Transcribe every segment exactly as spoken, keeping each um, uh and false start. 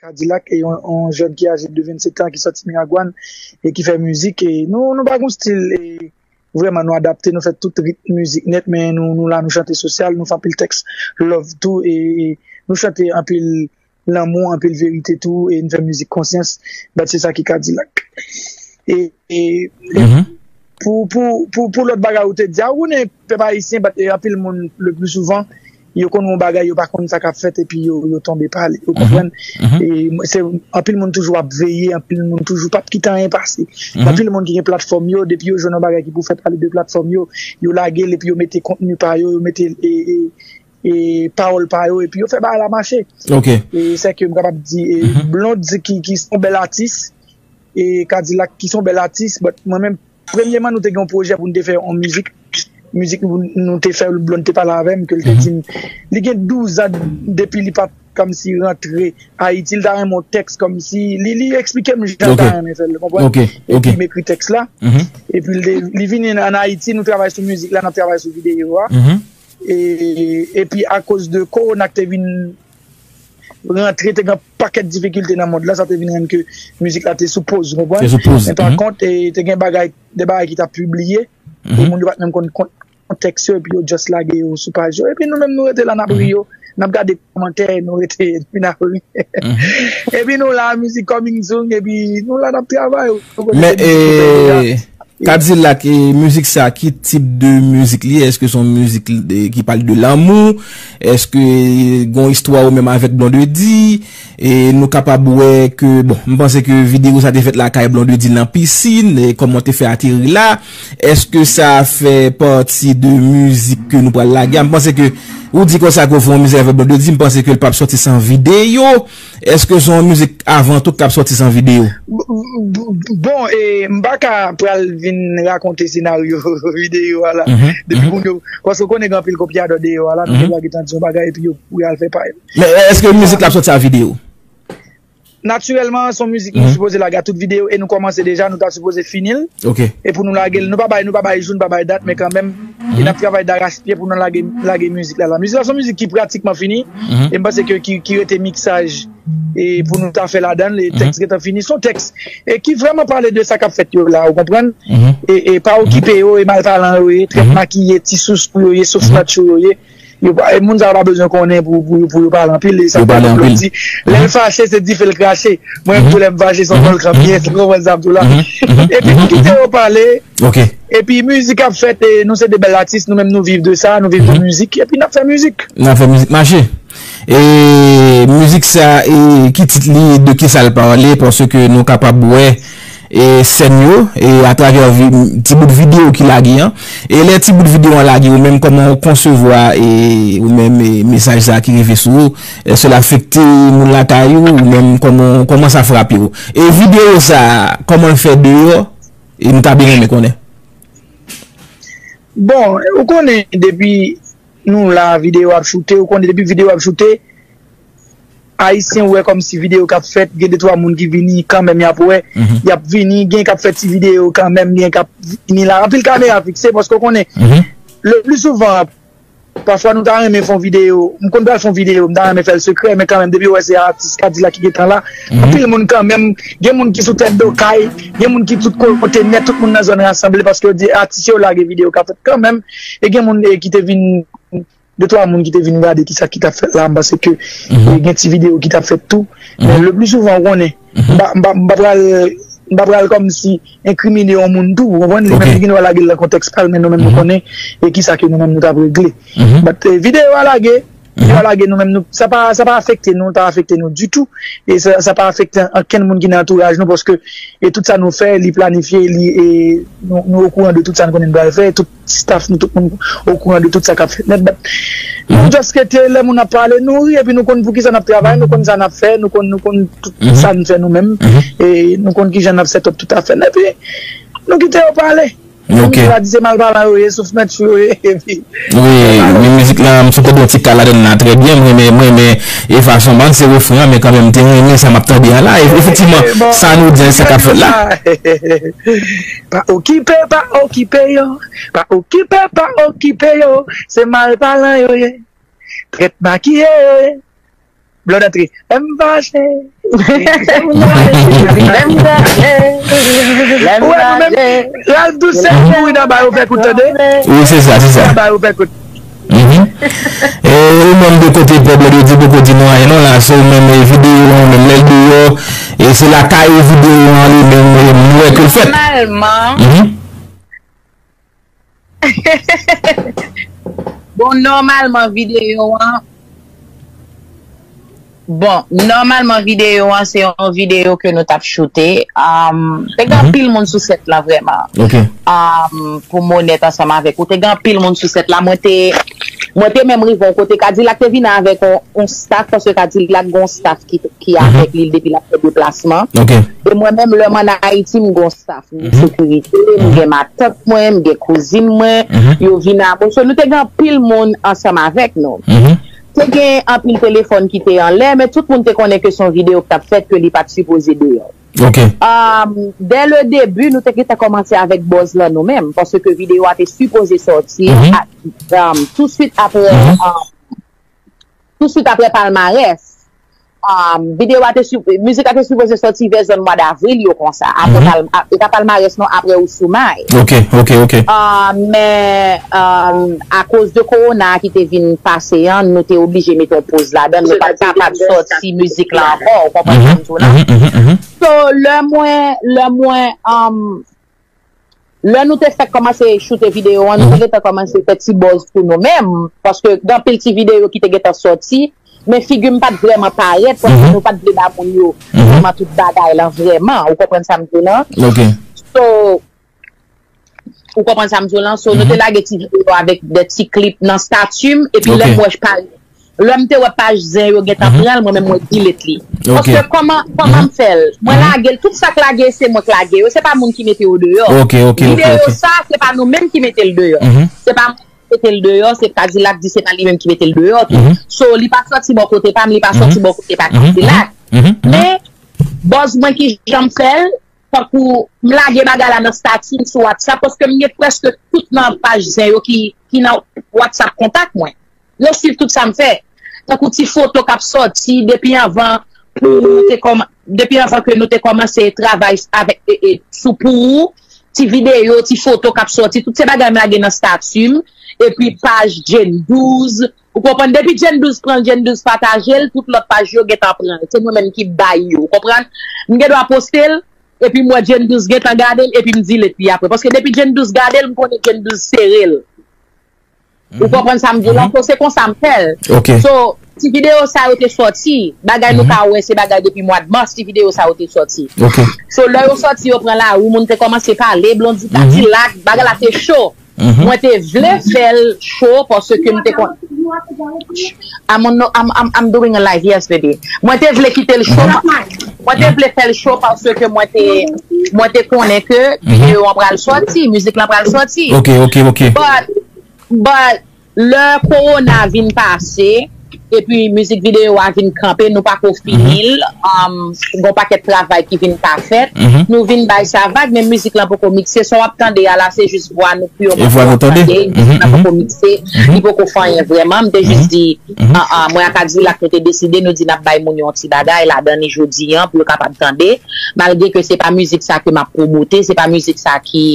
Kadilak, e yon, yon jèn ki aje de vennsetan, ki sòti Miragwàn, e ki fè mizik, e nou, nou pa gon stil, e vrèman, nou adapte, nou fè tout ritm mizik nèt, men nou, nou la, nou chante sosyal, nou fè anpil tèks love tou, e, e nou chante anpil lanmou, anpil verite tou, e n fè mizik konsyans, bat se sa ki Kadilak. E, e, e pou, pou, pou, pou lòt bagay ou te di a, ou konnen pèp ayisyen, bat, e anpil moun, le pli souvan, yo konn yon bagay, yo pa konn sa k ap fèt, epi yo, yo tonbe pale, ou konprann? E se, anpil moun toujou ap veye, anpil moun toujou p ap kite anyen pase. Anpil moun ki gen platfòm yo, depi yo jwenn yon bagay ki pou fè pale de platfòm yo, yo lage l, epi yo mete kontni pa yo, yo mete, e, e, e pawòl pa yo, epi yo fè bagay la mache. E sè ke m kapab di, e, Blonde ki, ki se yon bèl atis, e Kadilak ki se yon bèl atis, but mwen menm, premyèman, nou te gen yon pwojè pou nou te fè yon mizik. Mizik nou, nou te fè, Blonde te pale avè m, ke l te di m, li gen douz an depi li pa t kòmsi rantre Ayiti, li ta renmen yon tèks kòmsi, li, li eksplike m jan l ta renmen fè l, konprann? Epi m ekri tèks la. Epi l te, li vini ann Ayiti, nou travay sou mizik la, n ap travay sou videyo a. E, epi akoz de kowona k te vin rantre, te gen pakèt difikilte nan mond la, sa te vin rann ke mizik la te sou poz, ou konprann? Men pa kont, e, te gen bagay, de bagay ki t ap pibliye, e moun yo pa t menm konn, konn kontèks yo, epi yo just lage yo sou paj yo. Epi nou menm, nou rete la, n ap ri yo, n ap gade kòmantè, nou rete, epi n ap ri. Epi nou la, mizik coming soon, epi nou la, n ap travay. Ou konnen se mizik nou fè deja. Kadilak, e, mizik sa, ki tip de mizik li ye? Èske se yon mizik, e, ki pale de lanmou? Èske, e, gon istwa ou menm avèk Blondedy? E nou kapab wè ke, bon, m panse ke videyo sa te fèt lakay Blondedy nan pisin, e kòman w te fè ateri la? Èske sa fè pati de mizik ke nou pral lage a? M panse ke ou di konsa ke w fè yon mizik avèk Blondedy, m panse ke l p ap sòti san videyo. Èske se yon mizik avan tou k ap sòti san videyo? Bon, e, m pa ka pral vin rakonte senaryo videyo a la. Depi moun yo, paske w konnen gen anpil kopyadò deyò a la, nou te dwa gentan di yon bagay epi yo kouri al fè pa yo. Men èske mizik la ap sòti a videyo? Natirèlman, se yon mizik nou sipoze lage a tout videyo e nou kòmanse deja, nou ta sipoze fini l. E pou nou lage l, nou pa bay, nou pa bay jou, nou pa bay dat, men kanmenm, e n ap travay darachpye pou nou lage, lage mizik la, la. Mizik la se yon mizik ki pratikman fini, e m panse ke ki, ki rete miksaj, e pou nou ta fè ladan l, e tèks gentan fini. Se yon tèks, e ki vrèman pale de sa k ap fèt yo la, ou konprann? E, e pa okipe yo, e malpalan yo ye, trèt makiye, ti sousou yo ye, souflantchou yo ye. Yo pa, e moun sa yo pa bezwen konnen pou, pou, pou yo pale anpil. E sa fè Blondy di, lè l fache, se dife l krache. Mwen menm tou, lè m fache, se yon vòlkan m ye, ou konprann sa m di w la? Epi nou kite yo pale. Epi mizik ap fèt, e nou se de bèl atis, nou menm nou viv de sa, nou viv de mizik, epi n ap fè mizik. N ap fè mizik mache. E mizik sa, e ki tit li, de ki sa l pale, paske nou kapab wè e sèn yo, e atravè vi-, ti bout videyo ki lage an. E lè ti bout videyo an lage, ou menm kòman w konsevwa, e ou menm, e mesaj sa ki rive sou ou? Èske l afekte moun lakay ou, ou menm kòman, kòman sa frape w? E videyo sa, kòman l fè deyò? E m ta byen renmen konnen. Bon, ou konnen depi nou la, videyo ap choute, ou konnen depi videyo ap choute, Ayisyen wè kòmsi videyo k ap fèt, gen de twa moun ki vini, kanmenm y ap wè, y ap vini, gen k ap fè ti videyo kanmenm, gen k ap vini la. Anpil kamera fikse, paske w konnen, le pli souvan, pafwa nou ta renmen fè yon videyo, m konn pral fè yon videyo, m ta renmen fè l sekrè, men kanmenm, depi w wè se atis Kadilak ki gentan la, anpil moun kanmenm, gen moun ki sou tèt do kay, gen moun ki tout kote nèt, tout moun nan zòn rasanble, paske yo di atis yo lage videyo k ap fèt kanmenm, e gen moun, e, ki te vin de twa moun ki te vin gade kisa ki t ap fèt la, m panse ke, e, gen ti videyo ki t ap fèt tou. Men le pli souvan, ou konnen, m pa, m pa, m pa pral, m pa pral kòmsi enkrimine yon moun tou, ou konprann? Li menm li gen dwa lage l nan kontèks pa l, men nou menm nou konnen, e kisa ke nou menm nou t ap regle. But, e, videyo a lage, videyo a lage, nou menm nou, sa pa, sa pa afekte nou, ta afekte nou ditou. E sa, sa pa afekte ankenn moun ki nan antouraj nou, paske, e tout sa nou fè, li planifye, li, e nou, nou okouran de tout sa nou konnen nou pral fè, tout staff nou, tout moun okouran de tout sa k ap fèt nèt. But nou just rete, lè moun ap pale, nou ri, epi nou konn poukisa n ap travay, nou konn sa n ap fè, nou konn, nou konn tout sa n fè nou menm, e nou konn kijan n ap set up tout afè n, epi nou kite yo pale. Moun yo pa di se malpalan yo ye, souflantchou yo ye, epi... Wi, men mizik la, m sot tande yon ti kal ladann la, trè byen, m renmen, m renmen, e fason, m pa konn se refren an, men kanmenm, m te renmen sa m ap tande a la, e, efektivman, sa nou di a, sa k ap fèt la. Pa okipe, pa okipe yo. Pa okipe, pa okipe yo. Se malpalan yo ye. Trèt makiye yo ye. Blonde antre. Lè m fache. Lè m gade, lè m gade, lè m gade. Ralph Doucet mouri nan ba yo fè kout tande. Wi, se sa, se sa. Nan ba yo fè kout. Mhm. E ou menm de kote pèp la di poko di nou anyen non la, se ou menm e videyo an ou menm lè l deyò, e se lakay ou videyo an li menm e m wè ke l fèt. Nòmalman, mhm. Bon, nòmalman videyo an, bon, nòmalman videyo an se yon videyo ke nou t ap choute. Um, te gen anpil moun sou sèt la vrèman. Ok. Um, pou m onèt ansanm avèk ou, te gen anpil moun sou sèt la. Mwen te, mwen te menm rive yon kote Kadilak te vin avèk yon, yon staff, paske Kadilak gen yon staff ki, ki avèk li depi l ap fè deplasman. Ok. E mwen menm, lè m ann Ayiti, m gen yon staff. M gen sekirite, m gen matant mwen, m gen kouzin mwen, yo vin a mwen. So, nou te gen anpil moun ansanm avèk nou. Te gen anpil telefòn ki te anlè, men tout moun te konnen ke se yon videyo k t ap fèt, ke li pa t sipoze deyò. Ok. Um, dès le début, nou te gentan kòmanse avèk buzz lan nou menm, paske videyo a te sipoze sòti a- um, touswit apre, um, touswit apre palmarès. Um, videyo a te su- mizik la te sipoze sòti vè zòn mwa davril yo konsa. Apre pal- a- e pa palmarès non, apre Ousoumay. Ok, ok, ok. Uh, men, um, akoz de kowona ki te vin pase an, nou te oblije mete yon poz ladan l. Nou pa t kapab sòti mizik la ankò, ou konprann sa m di w la? So, lè mwen, lè mwen, um, lè nou te fèk kòmanse choute videyo an, nou te gentan kòmanse fè ti buzz pou nou menm, paske gen anpil ti videyo ki te gentan sòti, men figi m pa t vrèman parèt, paske nou pa t vle ba moun yo vrèman tout bagay lan vrèman, ou konprann sa m di w lan? Ok. So, ou konprann sa m di w lan? So, nou te lage ti videyo avèk de ti klip nan stati m, epi lè m wè pa- lè m te wè paj zen yo gentan pran l, mwen menm mwen delete li. Ok. Paske kòman, kòman m fè l? Mwen lage l, tout sa k lage, se mwen k lage yo, se pa moun ki mete yo deyò. Ok, ok, ok, videyo ok. Sa, se pa nou menm ki mete l deyò. Se pa mwen ki mete l deyò, se Kadilak di se pa li menm ki mete l deyò tou. So, li pa sòti bò kote pa m, li pa sòti bò kote pa Kadilak. Men, buzz mwen ki jan m fè l, tankou m lage bagay la nan stati m sou WhatsApp, paske m gen prèske tout nan paj zen yo ki, ki nan WhatsApp kontak mwen. Yo swiv tout sa m fè. Tankou ti foto k ap sòti depi anvan pou nou te kòman-, depi anvan ke nou te kòmanse travay avèk, e, e, sou pou ou, ti videyo, ti foto k ap sòti, tout se bagay m lage nan stati m, epi paj Jane douz, ou konprann, depi Jane douz pran l, Jane douz pataje l, tout lòt paj yo gentan pran l. Se mwen menm ki bay yo, ou konprann? M gen dwa poste l, epi m wè Jane douz gentan gade l, epi m delete li apre. Paske depi Jane douz gade l, m konnen Jane douz sere l. Ou konprann sa m di w lan? So, se konsa m fè l. Ok. So, ti videyo sa yo te sòti, bagay nou ka wè, se bagay depi mwa mas, ti videyo sa yo te sòti. Ok. So, lè yo sòti, yo pran lari, moun te kòmanse pale, Blondy Kadilak, bagay la te cho. Mwen te vle fè l cho paske m te kon- I'm, on, I'm, I'm, I'm doing a live, yes, baby. Mwen te vle kite l cho. Mwen te vle fè l cho paske mwen te, mwen te konnen ke videyo an pral sòti, mizik lan pral sòti. Ok, ok, ok. But, but, lè kowona vin pase, epi mizik videyo a vin kanpe, nou pako fini l, um, gon pakèt travay ki vin pa fèt, nou vin bay sa vag, men mizik lan poko mikse, sa w ap tande a la, se jis vwa nou purman ke w ap tande, mizik lan poko mikse, li poko fè anyen vrèman, m te jis di, an, an, mwen ak Kadilak nou te deside, nou di n ap bay moun yo yon ti bagay ladan li jodi an, pou yo kapab tande, malgre ke se pa mizik sa ke m ap pwomote, se pa mizik sa ki,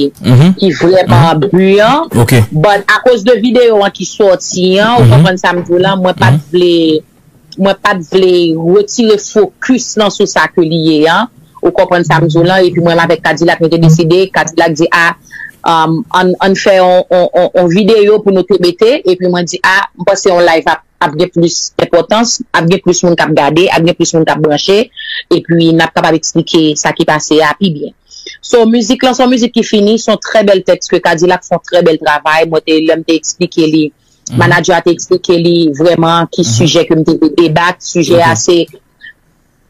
ki vrèman bi an. Ok. But akoz de videyo an ki sòti an, ou konprann sa m di w lan, mwen pa t vle, mwen pa t vle retire fokis lan sou sa ke li ye an. Ou konprann sa m di w lan, epi mwen avèk Kadilak, nou te deside, Kadilak di, a, um, ann, ann fè on, on, on, on videyo pou nou te mete, epi mwen di, a, m panse on live ap ap gen plis enpòtans, ap gen plis moun k ap gade, ap gen plis moun k ap branche, epi n ap kapab eksplike sa ki pase a pi byen. So, mizik lan, se yon mizik ki fini, se yon trè bèl tèks ke Kadilak fè yon trè bèl travay. Mwen te, lè m te eksplike li, manadjè a te eksplike li vrèman ki sijè ke m te vle debat. Sijè a se,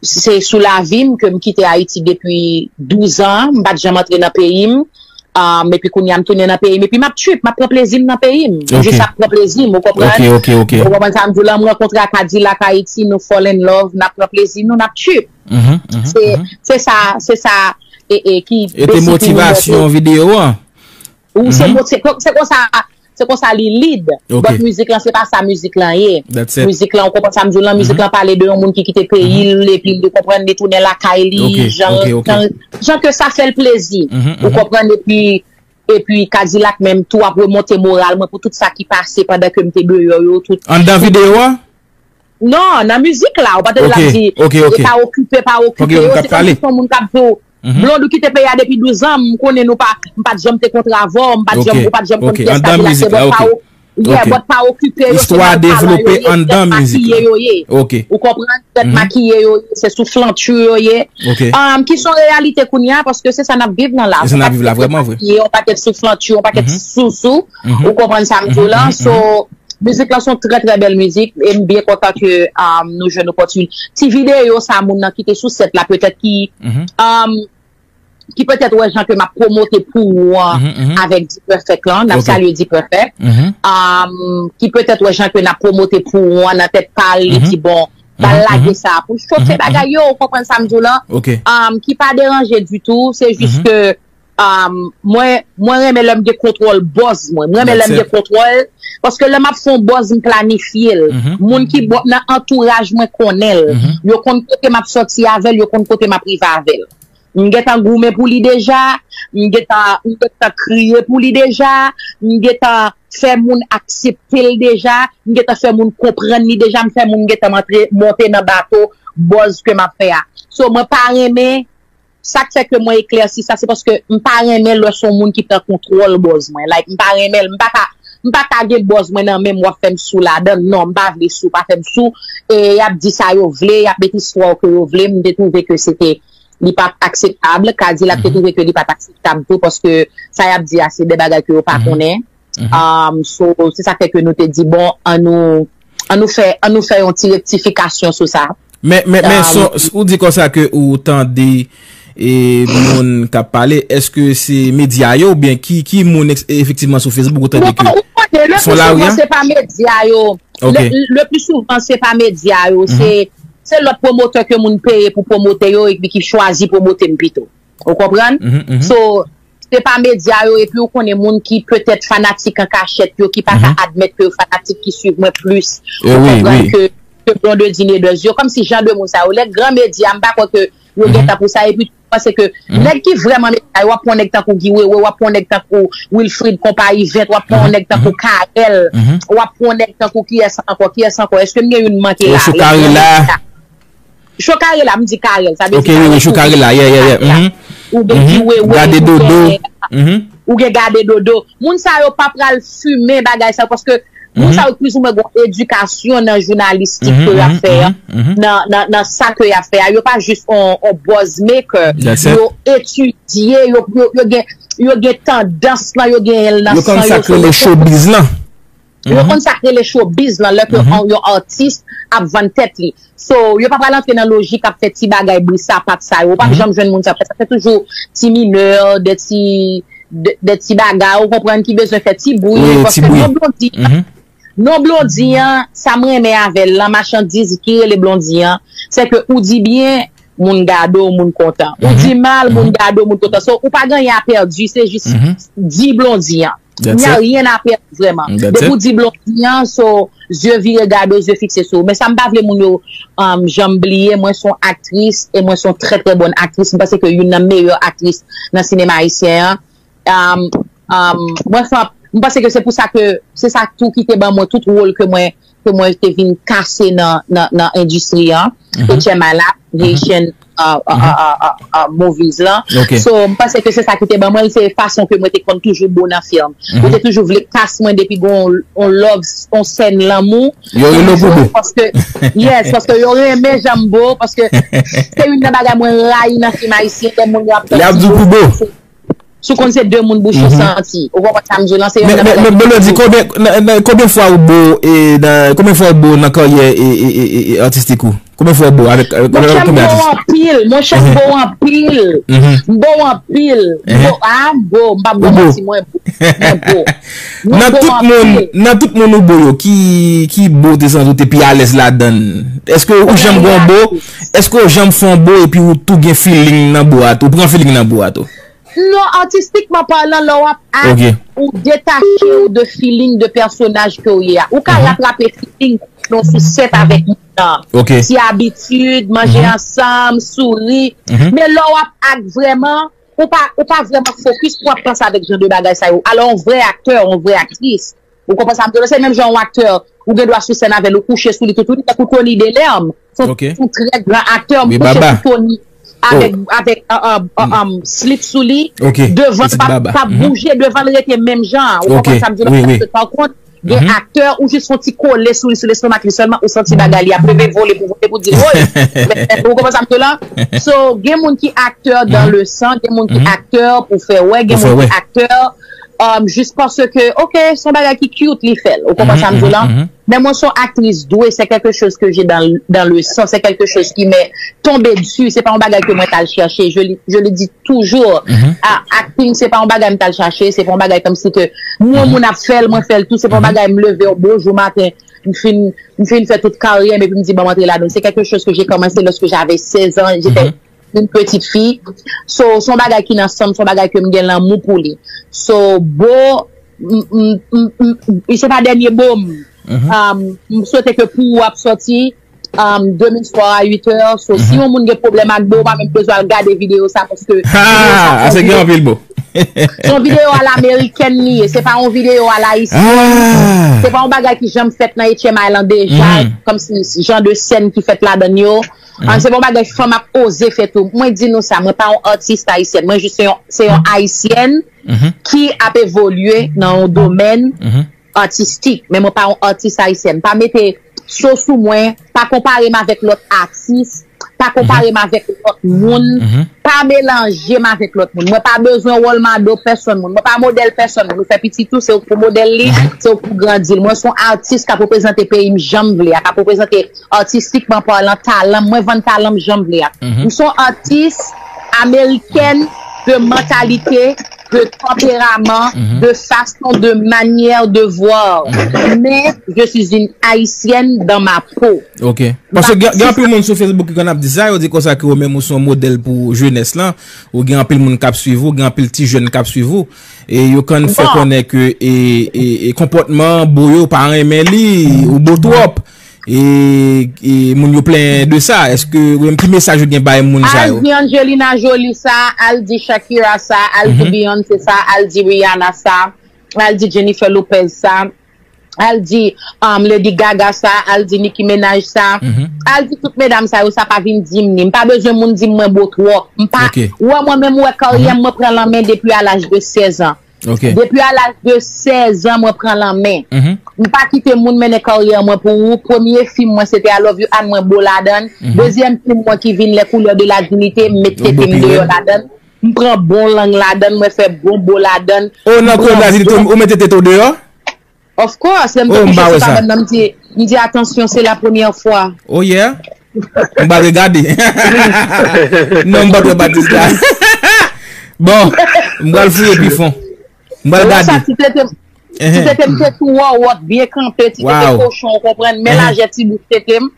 se sou lavi m ke m kite Ayiti depi douz an, m pa t janm antre nan peyi m. Um, epi kounye a m tounen nan peyi m, epi m ap trip, m ap pran plezi m nan peyi m. M jis ap pran plezi m, ou konprann? Ok, ok, ok. Ou konprann sa m di w lan, m rankontre ak Kadilak Ayiti, nou fall in love, n ap pran plezi nou, n ap trip. Se, se sa, se sa, e, e, ki e te basically motivasyon videyo an. Ou se moti-, se konsa, se konsa li lead. Ok. But mizik lan, se pa sa mizik lan ye. That's it. Mizik lan, ou konprann sa m di w lan, mizik lan pale de yon moun ki kite peyi l, epi li konprann li tounen lakay li, Ok, jan, ok, ok. jan, jan ke sa fè l plezi. Mhm, Ou konprann, epi, epi Kadilak menm tou ap remonte moral mwen pou tout sa ki pase pandan ke m te deyò yo, tout. Anndan videyo a? Non, nan mizik la, ou pa tande l ap Ok, di, ok, ok. e pa okipe, pa Fòk okipe yo yo, k ap se kòm pale. si se yon moun k ap di w, Blonde, ou kite peyi a depi douz an, m konnen nou pa, m pa t janm te kontre avè w, m pa t Ok, janm, ou pa t janm konn ok, kiyès anndan Kadilak, mizik se la, bòt pa ok. ou, yeah, Ok. bòt pa okipe yo, se Istwa malpalan yo devlope ye, anndan tèt mizik makiye la. Yo ye. Ok. Ou konprann? Tèt makiye yo ye, se sou flanti yo ye. Ok. Um, ki son reyalite kounye a, paske se sa n ap viv nan la. Se sa n ap viv la, vrèman vre. Yon pakèt sou flanti, yon pakèt sousou. Ou konprann sa m di w lan? So, mizik lan se yon trè, trè bèl mizik. E m byen kontan ke um, nou jwenn opòtinite. Ti videyo sa moun nan kite sou sèt la, petèt ki um, ki petèt wè jan ke m ap pwomote pou ou an avèk D-Perfect lan, n ap Ok. Salye D-Perfect, um, ki petèt wè jan ke n ap pwomote pou ou an nan tèt pa l, li di bon, ba l lage sa pou l chofe bagay yo, ou konprann sa m di w lan, Ok. um, ki pa deranje ditou, se jis ke um, mwen, mwen renmen lè m gen kontwòl buzz mwen, mwen renmen lè m That's gen it. Kontwòl, paske lè m ap fè yon buzz m planifye l, moun ki bò nan antouraj mwen konnen l, yo konn kote m ap sòti avè l, yo konn kote m ap rive avè l. M gentan goumen pou li deja, m gentan, m gentan kriye pou li deja, m gentan fè moun aksepte l deja, m gentan fè moun konprann li deja, m fè moun gentan monte nan bato buzz ke m ap fè a. So, mwen pa renmen, sa k fè ke mwen eklèsi sa, se paske m pa renmen lè se yon moun ki pran kontwòl buzz mwen. Like, m pa renmen l, m pa ka, m pa ka gen buzz mwen nan men m, w ap fè m sou ladan l. Non, m pa vle sou, pa fè m sou. E y ap di sa yo vle, y ap met istwa yo ke yo vle. M te twouve ke se te, li pa t akseptab. Kadilak te twouve ke li pa t akseptab tou, paske sa y ap di a, se de bagay ke yo pa konnen. Um, so, se sa k fè ke nou te di, bon, an nou, an nou fè, an nou fè yon ti rektifikasyon sou sa. Men, men, men, so, ou di konsa ke ou tande e moun k ap pale, èske se medya yo oubyen ki, ki moun ex- efektivman sou Facebook ou tande ke Bon, ou konnen, le son pli lari souvan, a? Se pa medya yo. Ok. Le, le pli souvan, se pa medya yo. Se, se lòt pwomotè ke moun peye pou pwomote yo epi ki chwazi pwomote m pito. Ou konprann? So, se pa medya yo, epi ou konnen moun ki petèt fanatik an kachèt yo, ki pa ka admèt ke yo fanatik ki swiv mwen plis, Eh, ou wi, konprann, wi. ke, ke Blondedy Neders. Yo kòmsi jan de moun sa yo, lè gran medya, m pa kwè ke yo gen tan pou sa, epi panse ke nèg ki vrèman medya yo, w ap pran nèg tankou Guy Wewe, w ap pran nèg tankou Wilfrid Konpayi Vent, w ap pran nèg tankou Carel, w ap pran nèg tankou kiyès ankò, kiyès ankò, èske m gen youn manke E la? Chokarela. Chokarela, m di Carel, sa vle Ok, di wi, wi, Chokarela, yeah, yeah, yeah. Mhm. Ou gen Guy Wewe, Gade ou Dodo. gen, Mhm. ou gen Gade Dodo. Moun sa yo pa pral fimen bagay sa yo, paske moun sa yo plizoumwen gon edikasyon nan jounalistik ke y ap fè a, nan, nan, nan sa ke y ap fè a. Yo pa jis on, on buzz maker. That's it. Yo etidye, yo, yo, yo gen, yo gen tandans lan, yo gen l nan Yo konn san sa yo. k rele showbiz lan. Yo konn sa k rele showbiz lan, lè ke yon, yon atis ap vann tèt li. So, yo pa pral antre nan lojik ap fè ti bagay bri sapat sa yo. Ou pa janm jwenn moun sa fè sa. Se toujou ti minè, de ti, de, de ti bagay, ou konprann, ki bezwen fè ti bri. Wi, Paske ti bri. Non Blondy, non Blondy an, sa m renmen avè l lan, machandiz ki rele Blondy an, se ke ou di byen, moun gade w, moun kontan. Ou di mal, moun gade w, moun kontan. So, ou pa gen anyen a pèdi, se jis di Blondy an. That's Ni it. Anyen a pèdi vrèman. That's Depi it. ou di Blondy an, so, zye vire gade w, zye fikse sou ou. Men sa m pa vle moun yo um, janm bliye, mwen se yon aktris, e mwen se yon trè, trè bòn aktris. M panse ke youn nan meyè aktris nan sinema ayisyen an. Um, um, mwen fè, m panse ke se pou sa ke, se sa tou ki te ban mwen tout wòl ke mwen, ke mwen te vin kase nan, nan, nan endistri an. H M I la, Haitian uh, uh, uh, uh, uh, uh, movies lan. Ok. So, m panse ke se sa ki te ban mwen, se fason ke mwen te konn toujou bo nan fim. Yo te toujou vle kas mwen depi gon on love, on sèn lanmou. Yo rele w pou bo. Paske, yes, paske yo renmen jan m bo, paske se youn nan bagay mwen rayi nan fim ayisyen, lè moun yo ap fè Lè ap di w pou bo. Si w konn se de moun bouch yo santi. Ou konprann sa m di w lan, se youn Men, nan men, bagay men, Blondy, konbyen, nan, nan, konbyen fwa ou bo, e, nan, konbyen fwa ou bo nan karyè, e, e, e, e, e, atistik ou? Konbyen fwa ou bo avèk, avèk, Monchè, avèk m konbyen bo atis? Anpil. Monchè, m bo anpil. M bo anpil. M bo, a, m bo. M pa bo manti, mwen bo. Mwen bo. Mwen Nan bo tout moun, anpil. Nan tout moun ou bo yo, ki, ki bo te santi w te pi alèz ladan l? Èske ou janm gon bo? Èske ou janm fè yon bo epi ou tou gen feeling nan bo a tou? Ou pran feeling nan bo a tou? Non, artistikman palan, lè w ap act, ou detache w de feeling de pèsonaj ke w ye a. Ou ka ratrape feeling nan sou sèt avèk moun nan. Ti abitid, manje ansanm, souri. Men lè w ap act vrèman, ou pa, ou pa vrèman fokis pou w ap panse avèk jan de bagay sa yo. Alò, yon vrè aktè, yon vrè aktris, ou konprann sa m di w la? Se menm jan yon aktè, ou gen dwa sou sèn avè l, ou kouche sou li tout, ou tankou Tony Delerm. Se yon, se yon trè gran aktè, m kouche sou Tony avèk, avèk, um, um, um, slip sou li, devan l pa, pa bouje, devan l rete menm jan an. Ou konprann sa m di w la? Paske pa kont, gen aktè, ou jis fè yon ti kole sou li, sou lestomak li sèlman, ou santi bagay li ap leve vole pou vole pou di l, woy! Ou konprann sa m di w la? So, gen moun ki aktè dans le sang, gen moun ki aktè pou fè wè, gen moun ki aktè, um, jis paske, ok, se yon bagay ki cute li fè l. Ou konprann sa m di w la? Men mwen se yon aktris dwe, c'est quelque chose que j'ai dans, dans le sang, c'est quelque chose qui m'est tombé dessus, se pa yon bagay ke mwen t al chèche. Je le, je le dis toujours, a, acting se pa yon bagay m t al chèche, se pa yon bagay kòmsi ke mwen, moun ap fè l, mwen fè l tou, se pa yon bagay m leve yon bon jou maten, m fin, m fin fè tout karyè m epi m di ban m antre ladan l. C'est quelque chose que j'ai commencé lorsque j'avais seize ans, j'étais une petite fille. So, se yon bagay ki nan san m, se yon bagay ke m gen lanmou pou li. So, Bo, m, m, m, m, m, se pa dènye Bo m. Um, m swete ke pou ou ap sòti, um, demen swa a uit è. So, si yon moun gen pwoblèm ak Bo, ou pa menm bezwen al gade videyo sa, paske videyo sa, se yon videyo, se yon videyo a lamerikèn li ye, se pa yon videyo a layisyèn. Se pa yon bagay ki janm fèt nan Eight Island deja, kòmsi jan de sèn ki fèt ladan l yo. Ah, se pa yon bagay fanm ap oze fè tou. Mwen di nou sa, mwen pa yon atis ayisyèn. Mwen jis se yon, se yon ayisyèn ki ap evolye nan yon domèn atistik. Men mwen pa yon atis ayisyèn. Pa mete so sou mwen, pa konpare m avèk lòt atis, pa konpare m avèk lòt moun, pa melanje m avèk lòt moun. Mwen pa bezwen wòl mado pèsonn moun. Mwen pa modèl pèsonn moun. Ou fè pitit ou, se ou k pou modèl li, se ou k pou grandi l. Mwen se yon atis k ap reprezante peyi m jan m vle a, k ap reprezante atistikman palan, talan m, mwen vann talan m jan m vle a. M se yon atis amerikèn de mantalite, de tanperaman, de fason, de manyè de voir. Men, je suis une haïtienne dans ma peau. Ok. Paske gen, gen anpil moun sou Facebook ki konn ap di sa, yo di konsa ke ou menm ou se yon modèl pou jenès lan, ou gen anpil moun k ap swiv ou, gen anpil ti jèn k ap swiv ou, e yo konn fè konnen ke e, e, e konpòtman Bo yo pa renmen li, ou bo twòp. E, e moun yo plenyen de sa. Èske ou menm ki mesaj ou gen bay moun sa yo? Al di Angelina Jolie sa, al di Shakira sa, al di Beyoncé sa, al di Rihanna sa, al di Jennifer Lopez sa, al di, um, Lady Gaga sa, al di Nicki Minaj sa, al di tout medam sa yo, sa pa vin di m ni. M pa bezwen moun di m mwen bo twòp. M pa, wè mwen menm, wè karyè m, mwen pran lanmen depi a laj de sèz an. Depi a laj de sèz an, mwen pran lanmen. M pa kite moun mennen karyè mwen pou ou. Premye fim mwen, se te I Love You Ann, mwen bo ladan l. Dezyèm fim mwen ki vin, Les Couleurs de la Dignité, m met tete m deyò ladan l. M pran bon lang ladan l, mwen fè bon bo ladan l. Oh, nan Couleurs de la Dignité, ou mete tete w deyò? Of course, lè m te kouche sou kabann nan, m di, m di, "Attention, c'est la première fois." Oh yeah. M pa regade. Non, m pa t wè Batista. Bon, m pral fouye pi fon. M pral gade. Ti tete m, ti tete m te tou wòwòt, byen kanpe, ti tete kochon, ou konprann, men lajè ti bout tete m.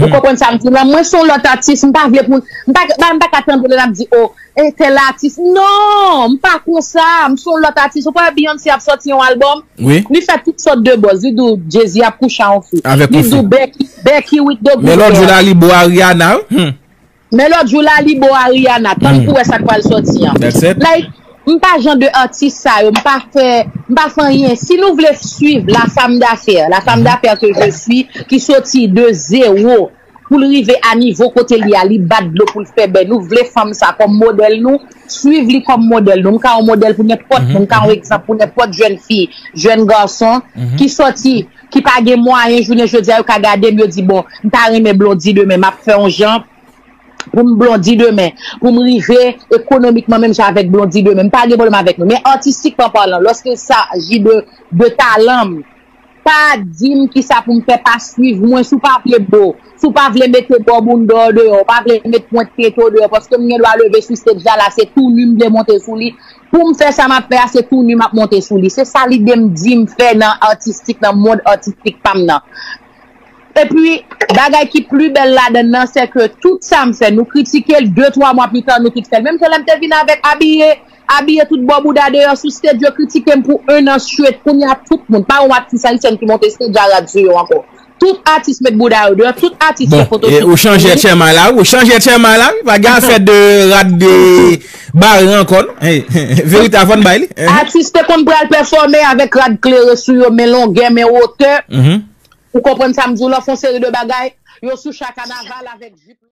Ou konprann sa m di la? Mwen se yon lòt atis, m pa vle pou, m pa, m pa ka tande lè n ap di, "Oh, e tèl atis." Non, m pa konsa, m se yon lòt atis. Ou pa wè Beyoncé ap sòti yon albòm? Li fè tout sòt de buzz. Li di w Jay-Z ap kouche a yon fi. Li di w Becky, Becky with the good hair. Men lòt jou la, li bo Ariana, wi. Men lòt jou la, li bo Ariana. Tann pou wè sa k pral sòti an. Like, m pa jan de atis sa yo, m pa fè, m pa fè anyen. Si nou vle swiv la femme d'affaires, la femme d'affaires que je suis, ki soti de zewo pou l rive a nivo kote l ye a, li bat dlo pou l fè bè. Nou vle fanm sa kòm modèl nou, swiv li kòm modèl nou. M ka yon modèl pou nenpòt moun, m ka yon egzanp pou nenpòt jèn fi, jèn gason ki sòti, ki pa gen mwayen, jounen jodi a, yo ka gade m, yo di, "Bon, m ta renmen Blondy demen, m ap fè yon jan pou m Blondy demen, pou m rive ekonomikman menm jan avèk Blondy demen." M pa gen pwoblèm avèk nou. Men atistikman palan, lòske l saji de, de talan m, pa di m kisa pou m fè, pa swiv mwen. Si w pa vle bo, si w pa vle mete bò bounda w deyò, w pa vle met pwent tete w deyò, paske m gen dwa leve sou stage la, se tou nu m vle monte sou li. Pou m fè sa m ap fè a, se tou nu m ap monte sou li. Se sa lide m di m fè nan atistik, nan mond atistik pa m nan. Epi, bagay ki pli bèl ladann nan, se ke tout sa m fè, nou kritike l, de twa mwa pita, nou tout fè l. Menm jan lè m te vin avèk abiye, abiye tout bò bouda deyò sou stage, yo kritike m pou en an straight. Kounye a, tout moun, pa yon atis ayisyèn ki monte stage a rad sou yo ankò. Tout atis met bouda yo deyò, tout atis fè foto sou yo. Bon, ou chanje chairman la, ou chanje chairman la, wi, pa gen afè de rad de bare ankò, non. Verita fòn bay li. Atis te konn pral pèfòme avèk rad klere sou yo, men longè, men wotè. Ou konprann sa m di w lan, fè yon seri de bagay, yo sou cha kanaval avèk jip.